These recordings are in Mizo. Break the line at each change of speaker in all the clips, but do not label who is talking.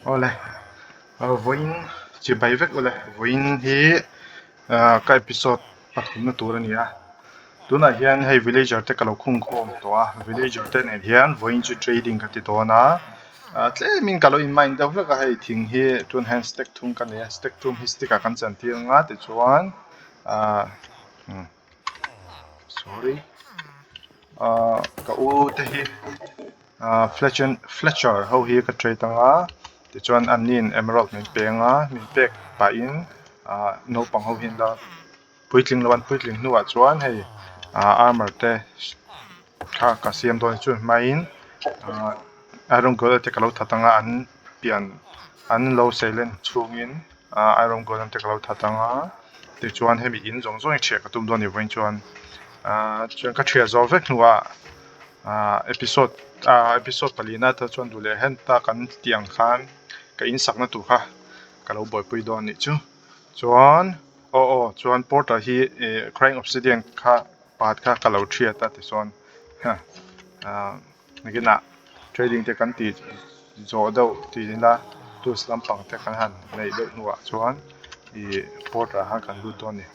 Awle vawiin chibai vek ule vawiin hi ah ka episode pathumna tur a ni a tunah hian hei villager te ka lo khung khawm tawh a villager te nen hian vawiin chu trading ka ti dawn a ah tlemin ka lo in mind deuh hlek a hei thing hi tunah hian stack thum ka nei a stack thum hi stick ah kan chantir ang a tichuan ah umm sorry ah ka u te hi. Ahh Fletcher ho hi ka trade ang a tichuan an niin emerald min peng a min pek pahin ahh naupang ho hi an la puitling lo an puitling hnuah chuan hei ahh armor te kha ka siam dawn a chu hmain ahh iron golem te ka lo that ang a an pian an lo seilen chhungin ahh iron golem te ka lo that ang a tichuan hemi in zawng zawng hi ṭhiah ka tum dawn a ni vawiin chuan ahh chuan ka ṭhiah zawh vek hnuah. Ahh episode ahh episode palina te chuan duh leh heta kan tih ang khan ka in sakna tur kha ka lo buaipui dawn anih chu chuan aw aw chuan porter hi ih crying obsidian kha pakhat kha ka lo thiat a tichuan ahh nakinah trading te kan tih zawh deuh tih ila tools lampang te kan han neih deuh hnuah chuan ih porter ah khan kan lut dawn a ni.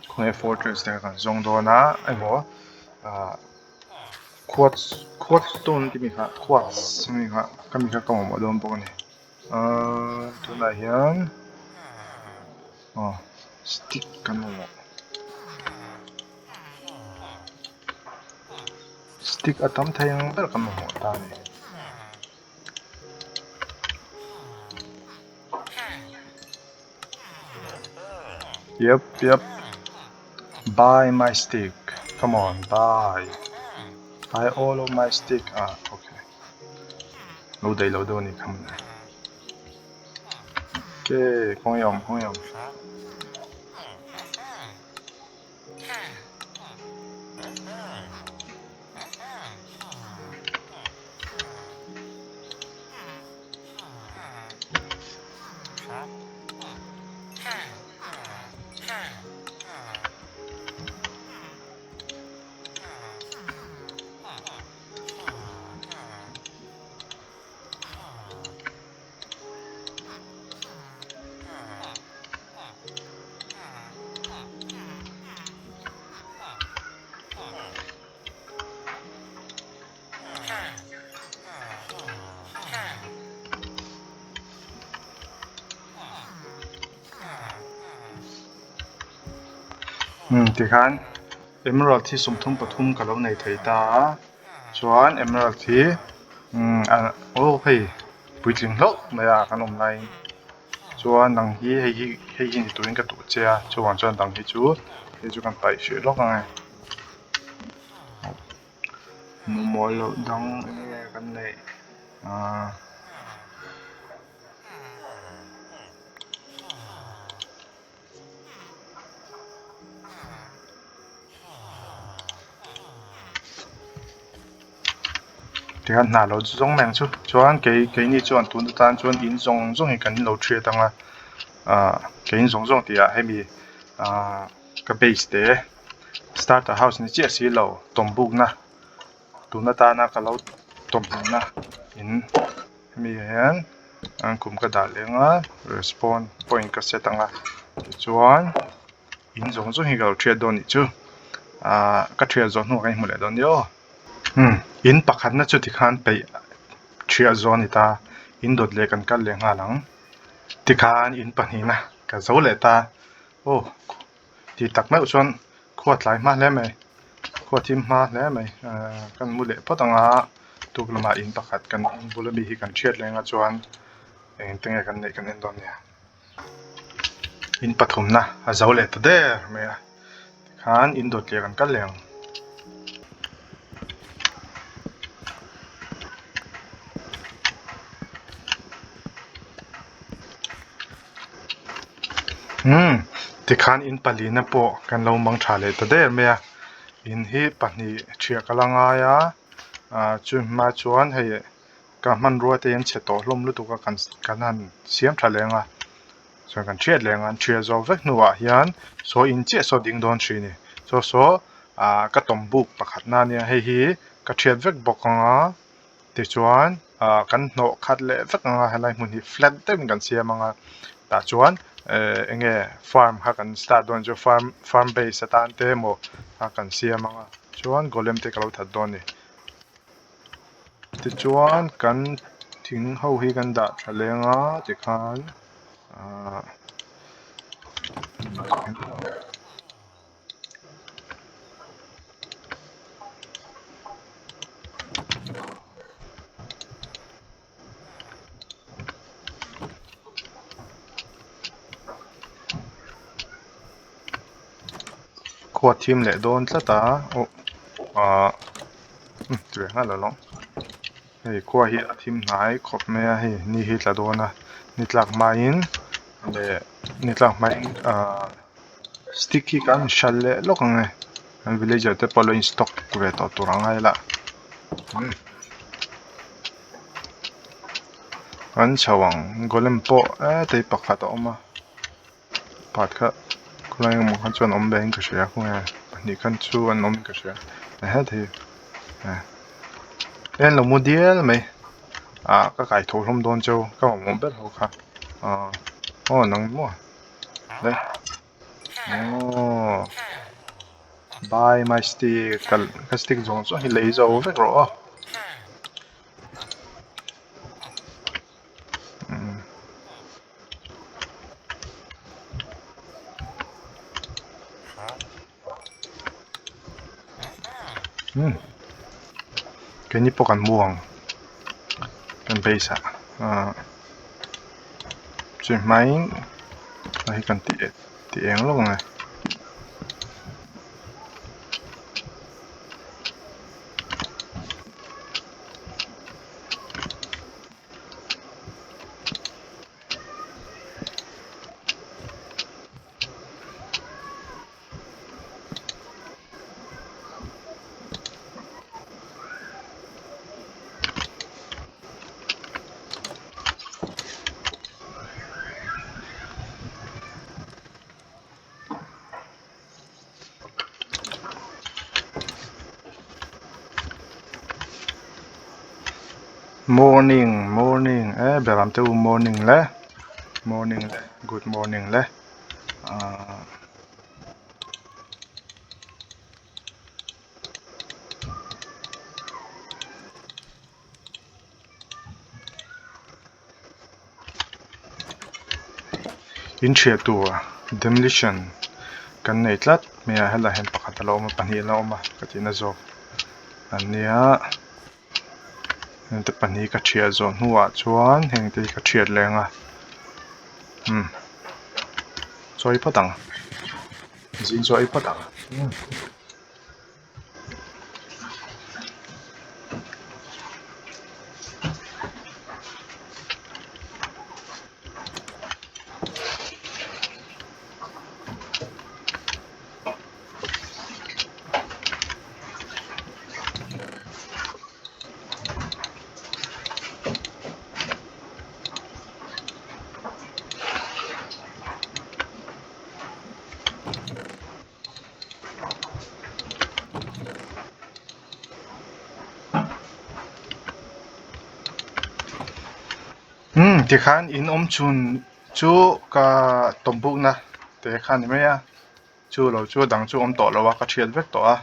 Khawnge fortress te kha kan zawng dawn a emaw ah quartz quartz stone tih mi kha quartz mi kha ka mi kha ka mamawh dawn bawk a ni ahh tunah hian aw stick kan mamawh stick a tam thei ang ber kan mamawh ta a ni. Yep yep buy my stick come on buy buy all of my stick ah okay lo daih loh deuh a nih kha mawle okay khawnge awm khawnge awm. Umm tikhan emerald hi 33 ka lo nei thei ta a chuan emerald hi umm aw hei puitling hlauh mai a kan awm laiin chuan dang hi hei hi hei hi ni turin ka duh che a chuvang chuan dang hi chu hei chu kan paih hrih lawk ang e. Mamawh loh dang eng nge kan neih ahh Tikhan hna lo chu zawng mai ang chu chuan kei keini chuan tun atan chuan in zawng zawng hi kan lo thiat ang a ahh ke in zawng zawng tih ah hemi ahh ka base te starter house ni chiah si lo tawm bukna tun atana ka lo tawm hlawmna in hemi hian an kum ka dah leh ang a respawn point ka set ang a tichuan in zawng zawng hi ka lo thiat dawn anih chu ahh ka thiat zawh hnuah kan inhmu leh dawn nia aw umm in pakhatna chu tikhan peih thiah zawh a ni ta in dawt leh kan kal leh nghal ang tikhan in pahnihna ka zo leh ta aw. Tih tak meuh chuan khua tlai hma hle mai khua thim hma hle mai ahh kan mu leh phawt ang a tuk lamah in pakhat kan bul ami hi kan hriat leng a chuan eng te nge kan neih kan en dawn nia in pathumna a zo leh ta der mai a tikhan in dawt leh kan kal leh ang. Umm tikhan in palina pawh kan lo mang tha leh ta der mai a in hi pahnih thiah ka la ngai a ah chumi hma chuan hei ka hmanrua te hi an chhe tawh hlawm lutuk a kan kan han siam tha leh ang a chuan kan thiat leh ang a an thiah zawh vek hnuah hian saw in chiah saw ding dawn thin a ni saw saw ah ka tawm buk pakhat na ania hei hi ka thiat vek bawk ang a tichuan. Ah kan hnawh khat leh vek ang a helai hmun hi flat deuhin kan siam ang a tah chuan eh eng nge farm kha kan start dawn chu farm farm base atan te emaw a kan siam ang a chuan golem te ka lo that dawn a ni tichuan kan thing ho hi kan dah tha leng a tikhan ah. Khua thim leh dawn tlat a aw ahh umm ti ve nghal alawm hei khua hi a thim hnai khawp mai a hei ni hi tla dawn a ni tlak hmain leh ni tlak hmain ahh stick hi kan hralh leh lawk ang e kan villager te pawh lo in stock ve tawh tur ang a ila umm kan chho ang golem pawh hetah hi pakhat a awm a pakhat kha khawlai emaw khan chuan awm ve in ka hria khawnge pahnih khan chu an awm in ka hria heti eh an lo mu dial mai ah ka kai tho hlawm dawn cheu ka mamawh ber ho kha ah aw nang maw. Le aww bye my stick ka ka stick zawng zawng hi lei zo vek rawh aw umm umm keini pawh kan mu ang kan base ah ahh chu hmain hei hi kan tih tih eng lawk ang e. Morning morning e beram te u morning le morning le good morning le ahh. In thiah tur demolition kan nei tlat mai a helaiah hian pakhat a lo awm a pahnih a lo awm a ka tihna zawk an nia hengte pahnih ka thiah zawh hnuah chuan hengte hi ka thiat leng a umm chawi phawt ang zing chawi phawt ang. Umm tikhan in awm chhun chu ka tawmbukna te kha a ni mai a chu lo chu a dang chu a awm tawh lo a ka thiat vek tawh a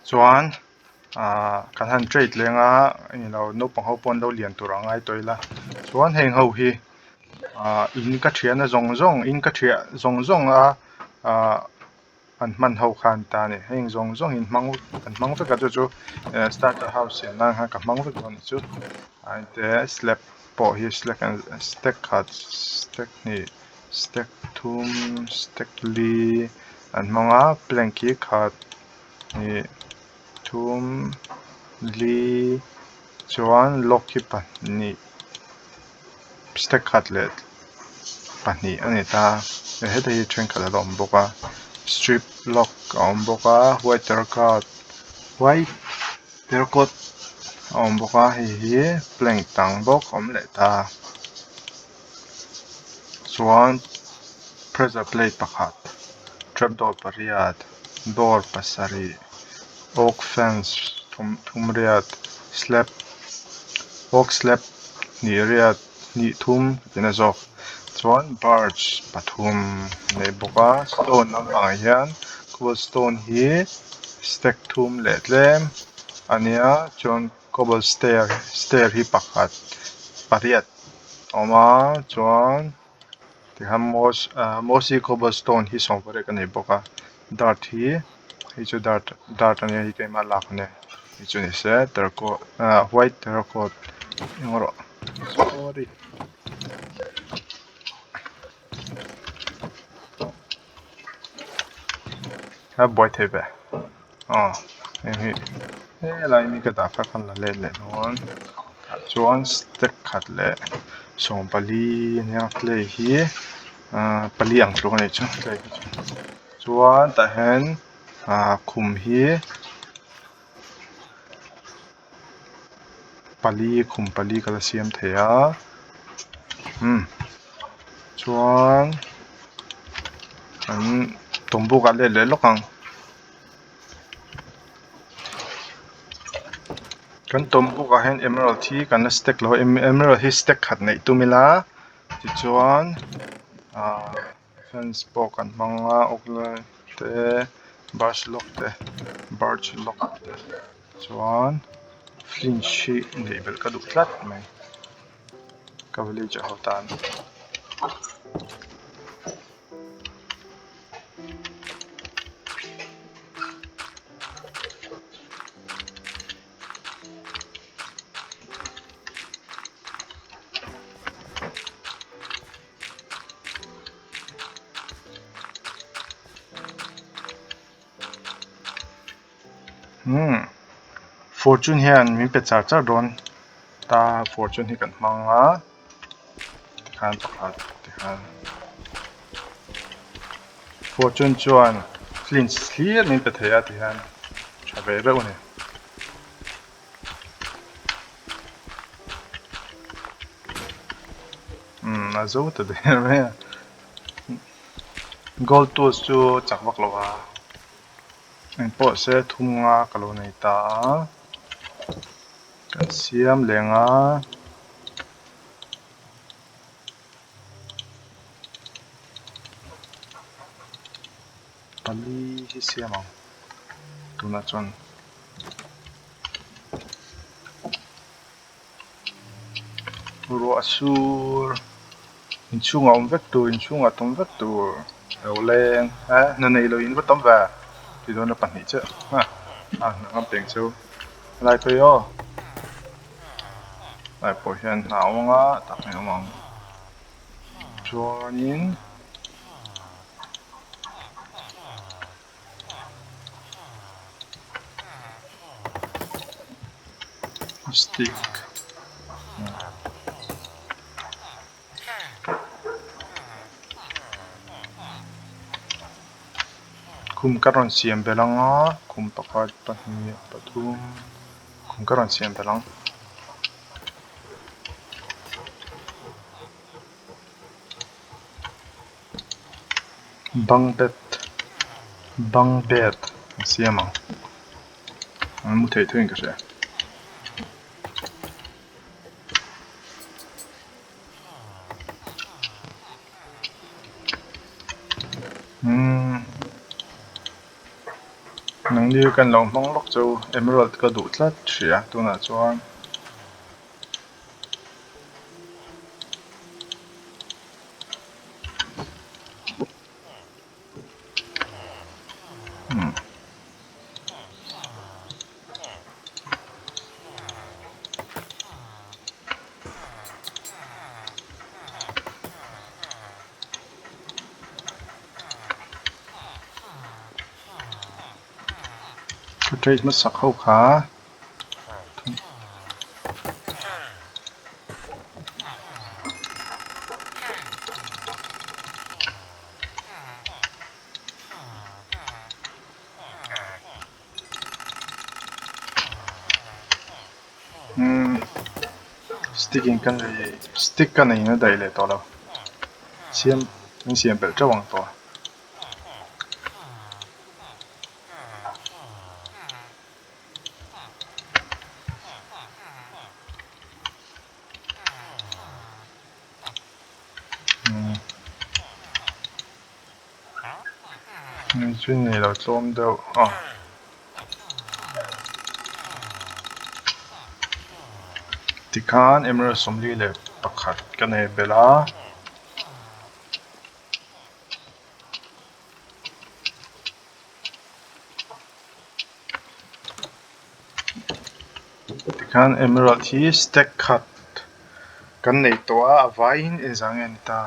chuan ahh kan han trade leng a englo naupang ho pawh an lo lian tur a ngai tawh ila chuan heng ho hi ahh in ka thiahna zawng zawng in ka thiah zawng zawng a ahh an hman ho kha an ta a ni heng zawng zawng hi an hmang an hmang vek a chu chu eh starter house siam nan khan ka hmang vek dawn a nih chu a inte slab pawh hi stack khat stack hnih stack thum stack li an hmang a plank hi khat hnih thum li chuan log hi pahnih stack khat leh pahnih a ni ta a heta hi thenkhat a la awm bawk a strip log a awm bawk a white terracotta white terracotta a awm bawk a hei hi plank dang bawk a awm leh ta chuan pressure plate pakhat trapdoor pariat door pasarih oak fence thum thum riat slab. Oak slab hnih riat hnih thum tina zawk chuan birch pathum a nei bawk a stone lampangah hian cobble stone hi stack thum leh tlem a nia chuan cobble stair stair hi pakhat pariat a awm a chuan tikhan moss ah mossy cobble stone hi sawmpariat a nei bawk a dirt hi hei chu dirt dirt a nia hei keima lak a nia hei chu ni se terracotta ah white terracotta eng rawh sorry. A buai thei ve aw heng hi helai mi ka dah kha khan la let leh dawn tah chuan step khat leh sawmpali ania clay hi ahh pali ang tluk a nih chu clay hi chu chuan tah hian ahh khum hi pali khum pali ka la siam thei a umm chuan an tawmbuk ah let leh lawk ang kan tawmbuk ah hian emerald hi kan la stack lo a emerald hi stack khat neih tum ila tichuan ahh fence pawh kan hmang a awk lai te birch log te birch log te chuan flinch hi neih belh ka duh tlat mai ka villager ho tan. Umm fortune hian min pe char char dawn ta fortune hi kan hmang a tikhan pakhat tikhan fortune chuan flinch hlir min pe thei a tihian tha ve reuh a ni. Umm a zo ta der mai a gold tools chu chak vak lo a engpawh se thum nga ka lo nei ta a kan siam leng a. Pali hi siam ang tunah chuan. Ruah sur inchhungah awm vek tur inchhungah tawm vek tur a lo leng a hna nei lo in va tam ve ti dawn a pahnih chiah a a hna ngam peng chu helai phei aw helai pawh hian hna a awm ang a tak hi a awm ang chuanin. Stick khum ka rawn siam belh ang a khum pakhat pahnih pathum khum ka rawn siam belh ang. Bunk bed bunk bed a siam ang an mu theih theihin ka hria. Umm nangni kan lo hmang lawk chu emerald ka duh tlat hria tunah chuan. Ka trade hmasak ho kha. Umm stick in ka nei stick ka nei na daih leh tawh lo siam min siam belh teuh ang tawh. Chu nei lo tlawm deuh a. Tikhan emerald 41 ka nei belh a. Tikhan emerald hi stack khat kan nei tawh a, a vaiin engzah nge a ni ta?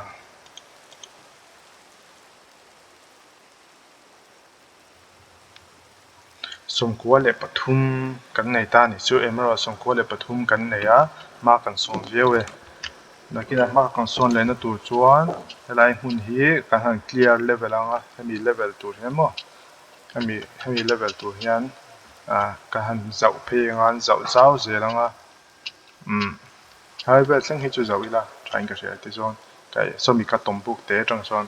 93 kan nei ta a nih chu emerald 93 kan nei a hma kan sawn viau e nakinah hma kan sawn lehna tur chuan helai hmun hi kan han clear level ang a hemi level tur hian maw hemi hemi level tur hian ah kan han zauh phei ang a an zauh zau zel ang a umm helai vel thleng hi chu zauh ila thain ka hria tichuan sawmi ka tawm buk te atang chuan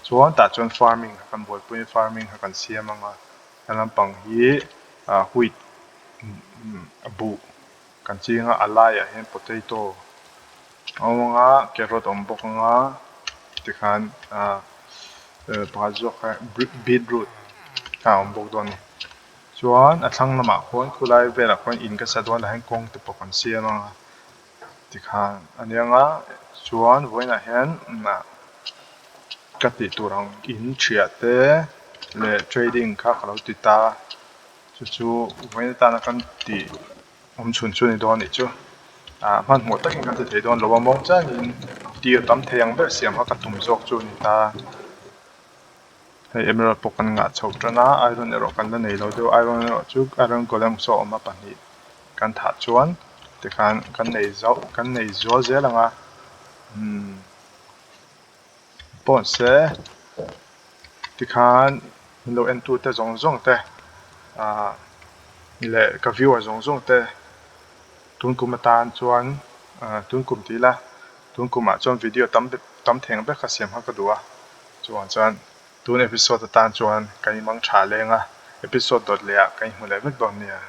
chuan tah chuan farming kha kan buaipui a farming kha kan siam ang a he lampang hi ah wheat buh kan ching a a laiah hian potato a awm ang a carrot a awm bawk ang a tikhan ah pakhat zawk kha beetroot kha a awm bawk dawn a ni chuan a thlang lamah khuan khulai velah khuan in ka sa dawn ah hian kawng te pawh kan siam ang a. Tikhan a nia nga chuan vawiinah hian ka tih tur ang in thiah te leh trading kha ka lo ti ta chu chu vawiin atana kan tih awm chhun chu a ni dawn a nih chu ah hmanhmawh takin kan ti thei dawn lo a mawng changin tir tam thei ang ber siam kha ka tum zawk chu a ni ta. Hei emerald pawh kan ngah chho tan a, iron erawh kan la nei lo deuh, iron erawh chu iron golem saw a awm a pahnih kan thah chuan tikhan kan nei zauh kan nei zual zel ang a umm pawh se tikhan min lo en tute zawng zawng te ah leh ka viewer zawng zawng te tun kum atan chuan ah tun kum tih ila tun kumah chuan video tam tam theng vek kha siam kha ka duh a. Chuvang chuan tun episode atan chuan kan inmang tha leng a, episode dawt leh ah kan inhmu leh vek dawn nia.